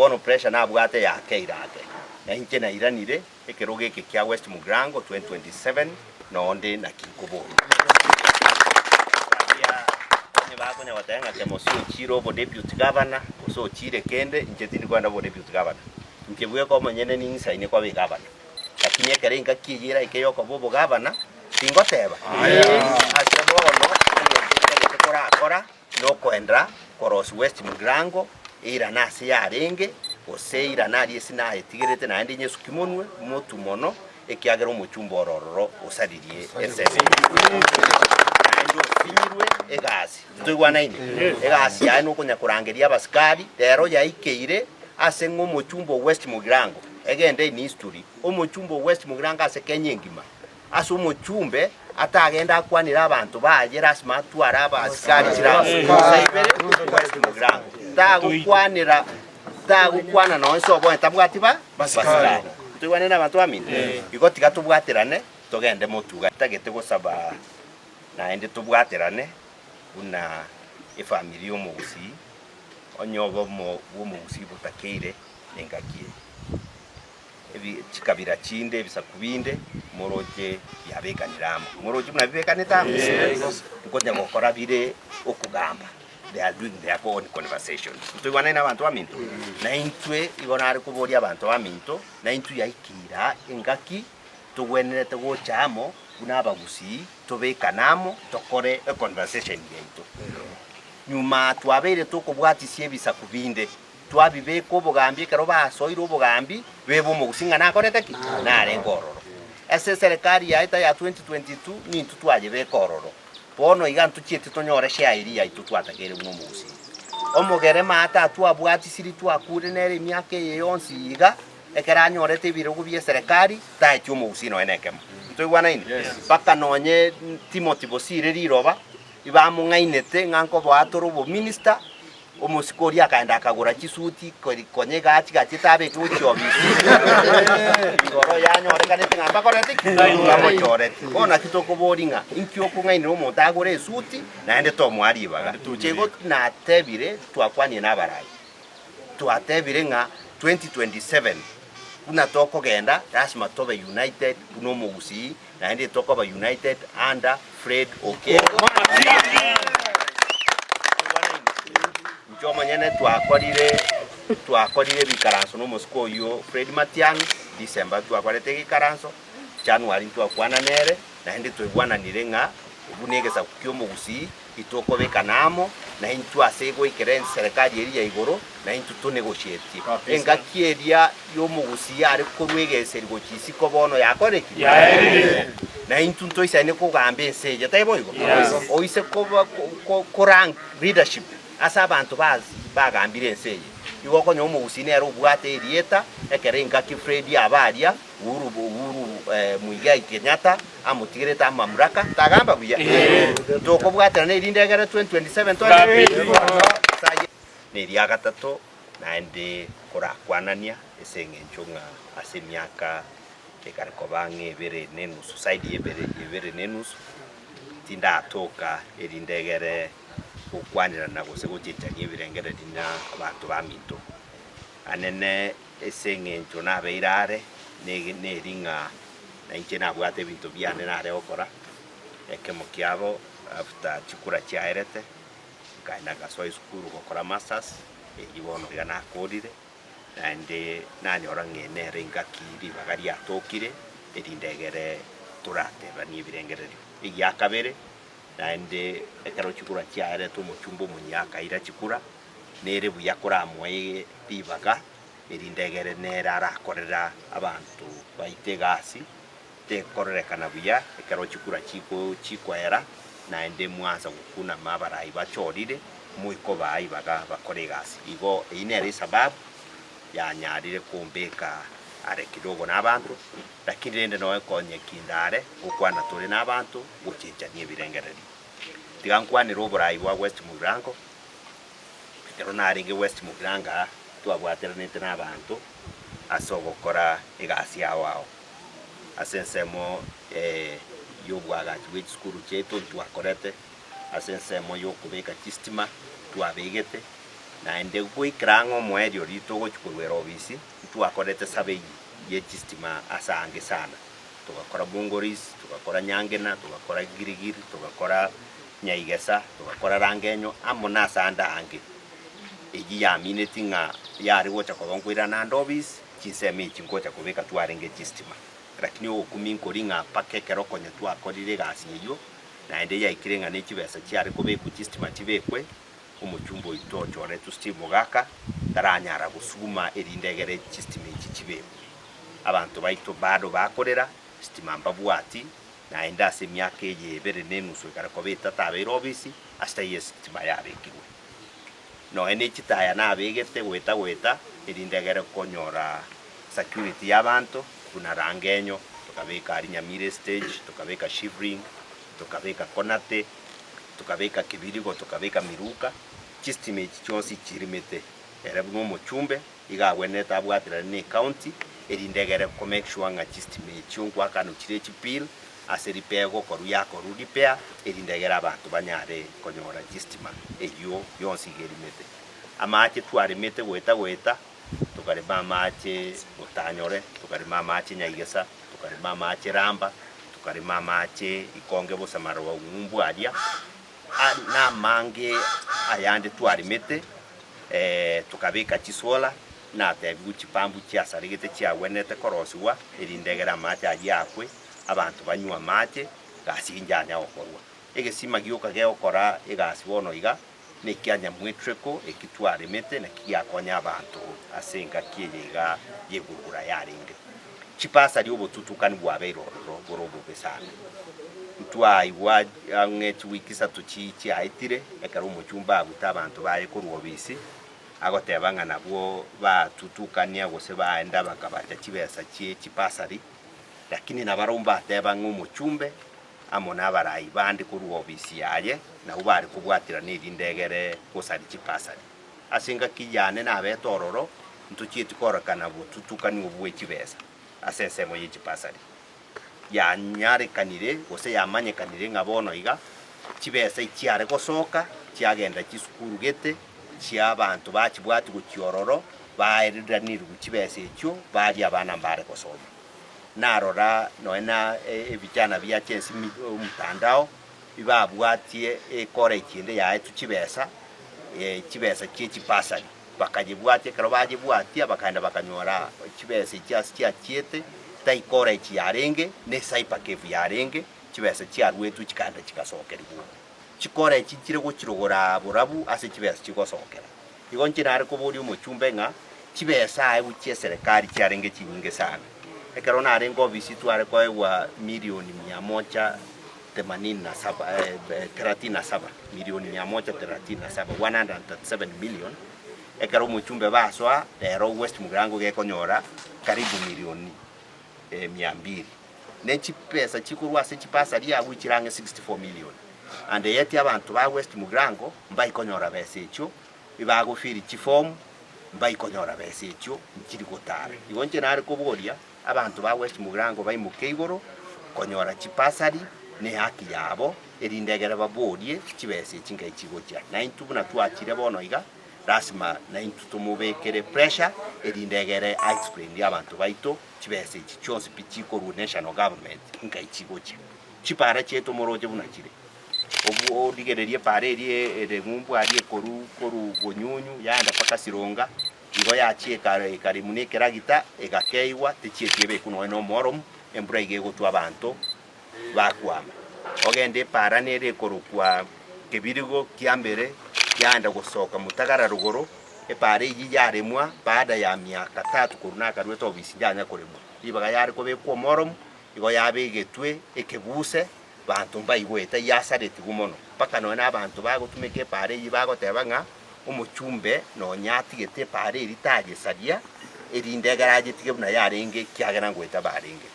Bono pressure nabwate yakeire ake, na inche nairanire ekerogo eke kia West Mugirango 2027 nonde naki nkoboria. Baria onye bakonya goteba ng'a Kemosi ochire obo deputy governor gose ochire kende, inche tindi kogenda obo deputy governor. Inche bweka omonyene ning'isaine koba egavana. Lakini ekero engaki eyio eraike yokoba obogavana, tingoteba. Ase bono egento ntagete korakora nokoenda korosia West Mugirango eirane ase yarenge, gose eirane aria ase nayetigerete naende nyesuki monwe motu mono, ekiagera omochumba ore ororo osaririe ensemo eyio. Naende osinyirwe egasi. Ntoigwanaine? Egasi yaye nokonya korangeria abasikari, rero yaikeire ase ng'a omochumba o West Mugirango, egende in history, omochumba o West Mugirango ase Kenya engima, ase omochumbe atagende akwanere abanto baye lasima atware abasikari chirasi bosa ibere West Mugirango. Tagokwanera tagokwana nonye ase oboene tabwati ba basikari. Ntoigwanaine abanto baminto? Igo tiga tobwaterane togende motuga. Ntagete gosaba naende tobwaterane buna efamiri y'omogusii, onye obomo bw'omogusii botakeire nengaki eye. Ebi chikabira chinde, ebisaku binde, moroche biabekanire amo. Moroche buna bibekanete amo? Nkonya gokora bire okogamba, they are doing their own conversation. Ntoigwanaine abanto baminto? Na intwe igo nare koboria abanto baminto, na intwe yaikire aa engaki togwenerete gocha amo buna abagusii, tobekane amo tokore econversation yaito. Nyuma twabeire tokobwatisia ebisaku binde, twabibeka obogambi ekero basoire obogambi, bebe omogusii ng'a nakorete ki? Narenge ororo. Ase eserekari yaeta ya 2022 nintwe twayebeka ororo. Bono iga ntochieti tonyore share eria yaito twatakeire buna omogusii. Omogere maate atwabwatisiri twakure nere emiaka eye yonsi iga, Ekero anyorete ebirogo bi'eserekari, taetie omogusii nonya nekemo. Ntoigwanaine? Mpaka nonye Timothy Bosire riroba, ibamong'ainete ng'a nkoboa tore obominista, omosike oria akaenda akagora chisuti kori konya egachi gachiete abeke gochia obisi, igoro yanyorekanete ng'a mbakorete ki? Mbamochoreti. Bono naki tokoboria ng'a inki okong'ainera omonto agore esuti naende tomoa ribaga. Inche igo natebire twakwanie na abarai. Twatebire ng'a 2027 buna tokogenda lasima tobe united buna omogusii naende tokoba united under Fred Okengo. Inche omonyene twakorire twakorire ebikaranso na omosike oyio Fred Matiang'i, December twakorete egekaranso, January ntwakwana nere naende twaigwananire ng'a buna egesaku kia omogusii Titokobekana amo naintwe ase goikera enserekari eria ya igoro, naintwe tonegochetie. Engaki eria y'omogusii are korwa egeseri gochia isiko bono yakorire ki? Naintwe ntoisaine kogamba ense eye, tari boigo? Oise koba korank leadership ase abanto bagambire ense eye, igo okonyora omogusii nere obwate erieta ekero engaki Fred aba aria Uhuru Uhuru Muigai Kenyatta amotigerete amamuraka, tagamba buya? Tokobwaterana erinde egere 2027 tore Neria gatato naende korakwanania ase eng'encho ng'a ase emiaka ekare koba ang'e ebere na enusu, zaidi ya ebere ebere na enusu, tindatoka erinde egere gokwanerana gose gochenchania ebirengererio na abanto baminto. Anene Ase engencho nabeire are neri ng'a nainche nabwate ebinto biane nare gokora, ekemo kiabo after chikura chiaerete, nkaenda ngasoa esukuru gokora masters, eyio bono iga nakorire, naende nanyora ng'a nere engaki ribaga riatokire, erinde egere toratebanie ebirengererio. Egia kabere, naende ekero chikura chiaerete omochumba omoyia akaira chikura, Nere buya koramoe ribaga, erinde egere nere arakorera abanto baito egasi, tekororekana buya ekero chikura chikoera, naende mwansa gokunama abarai bachorire, moikobaa ribaga bakore egasi. Igo eyio nere esababu yanyarire kombeka are kidogo nabanto, lakini rende noe konye kinde are, gokwana tore nabanto, gochenchania ebirengererio. Tiga nkwanere oborai bwa West Mugirango, Ekero narenge West Mugirango aa, twabwateranete nabaanto ase ogokora egasi ao ao. Ase ensemo y'obwagachi bwe chisukuru chiaito ntwakorete, ase ensemo y'okobeka chistima twabegete. Naende goikera ang'e omoerio riria togochia korwera obisi, ntwakorete survey ye chistima ase aange sana. Togakora Bongoris, togakora Nyangena, togakora Girigiri, togakora Nyaigesa, togakora Rangenyo, amo nase ande aange. Eyio yamineti ng'a yare gocha koba nkoirana ande obisi, chinsemo echi ngocha kobeka twarenge chistima. Lakini ogokumia nkori ng'a mpaka ekero konya twakorire egasi eyio, naende yaikire ng'a ne chibesa chiare kobekwa chistima chibekwe, omochumba oito ochoretwe Steve Mogaka taranyara gosuguma erinde egere chistima echi chibekwe. Abanto baito bado bakorera, stima mbabwati, naende ase emiaka eye ebere na enusu ekare koba etato abeire obisi, ase taiyo esitima yabekirwe. Nonya ne chitaya nabegete goeta goeta, erinde egere konyora security y'abanto, buna Rangenyo, tokabeka aria Nyamira stage, tokabeka Shivering, tokabeka Konate, tokabeka Kibirigo, tokabeka Miruka, chistima echi chionsi chirimete. Ere buna omochumbe, iga agwenerete abwaterane ne ecounty, erinde egere ko make sure ng'a chistima echio nkoakanwa chire chibill, ase repair egokorwa yakorwa repair, erinde egere abanto banyare konyora chistima eyio yonsi iga erimete. Amache twaremete goeta goeta, tokarema amache Otanyore, tokarema amache Nyaigesa, tokarema amache Ramba, tokarema amache Ikonge Bosamaro Ng'umbu aria, na amange ayande twaremete, tokabeka chisola, natebigwe chipambu chiasaregete chiagwenerete korosigwa, erinde egere amache ayio akwe, abanto banywe amache, gasi inche anya gokorwa. Egesima gioka gegokora egasi bono iga, nekia nyamwetreko eki twaremete naki giakonya abanto ase engaki eye iga y'egurugura yarenge. Chibasari obotutukani bwabeire ororo bore obobe sana. Ntwaigwa ang'e chiwiki isato chi chiaetire ekero omochumba agute abanto baye korwa obisi agoteba ng'a nabwo batutukania gose baenda bakabacha chibesa chie chibasari, lakini nabarobwo mbateba ng'a omochumbe amo nabarai bande korwa obisi yaye, nabwo bare kobwaterana erinde egere gosaria chibasari. Ase engaki yane nabete ororo, ntochieti kororekana botutukani obwo bwe chibesa ase ensemo ye chibasari. Yanyarekanire gose yamanyekanire ng'a bono iga chibesa echiare gosoka chiagenda chisukuru gete chi'abanto bachibwati gochia ororo, baereranirwe chibesa echio baria abana mbare gosoma. Narora nonya na ebichana bia chensi omotandao, bibabwatie ecollege ende yaetwe chibesa, chibesa chie chibasari, bakayebwatia ekero bayebwatia bakaenda bakanyora chibesa echio ase chiachiete, tai college yarenge, ne cyber cafe yarenge, chibesa chiaruetwe chikaenda chigasokerigwa. Chicollege nchire gochirogora borabu ase chibesa chigosokera. Igo inche nare koboria omochumbe ng'a chibesa aye gochia eserekari chiarenge chinyinge sana. Ekero narenge ofisi tware koegwa milioni mia moja themanini na saba thelathini na saba, milioni mia moja thelathini na saba, 137 million, ekero omochumbe basoa rero West Mugirango gekonyora karibu milioni mia mbili. Ne chibesa chikorwa ase chibasari abwo chire ang'e 64 million. And yet abanto ba West Mugirango mbaikonyora besa echio, ebagofili chifomu mbaikonyora besa echio nchiri gotara. Igo inche nare koboria abanto ba West Mugirango baimoke igoro konyora chibasari ne haki yabo erinde egere baborie chibesa echi ngai chigochia. Naintwe buna twachire bono iga lasima naintwe tomobekere pressure erinde egere a explainie abanto baito chibesa echi chionsi pi chikorwa national government ngai chigochia. Chipara chiaito moroche buna chire. Obwo origererie epara eria ere ng'umbu aria ekoru koru bonyunyu yaenda mpaka Sironga, igo yachia ekare ekaremwa na ekeragita egakeigwa techieti ebekwe nonya na omoromu, embura iga egotwa abanto bakwama. Ogende epara nere ekorokwa Kebirigo kiambere yaenda gosoka Mutagara rogoro, epara eyio yaremwa baada ya miaka tatu korwa nakaruete obisi yanya koremwa. Ribaga yare kobekwa omoromu, igo yabegetwe ekebuse, Banto mbaigwete yasaretigwe mono, mpaka nonya nabanto bagotumeka epaara eyio bagoteba ng'a omochumbe nonya atigete epaara eria tayesaria, erinde ekero ayetige buna yarenge, ekiagera ngoeta barenge.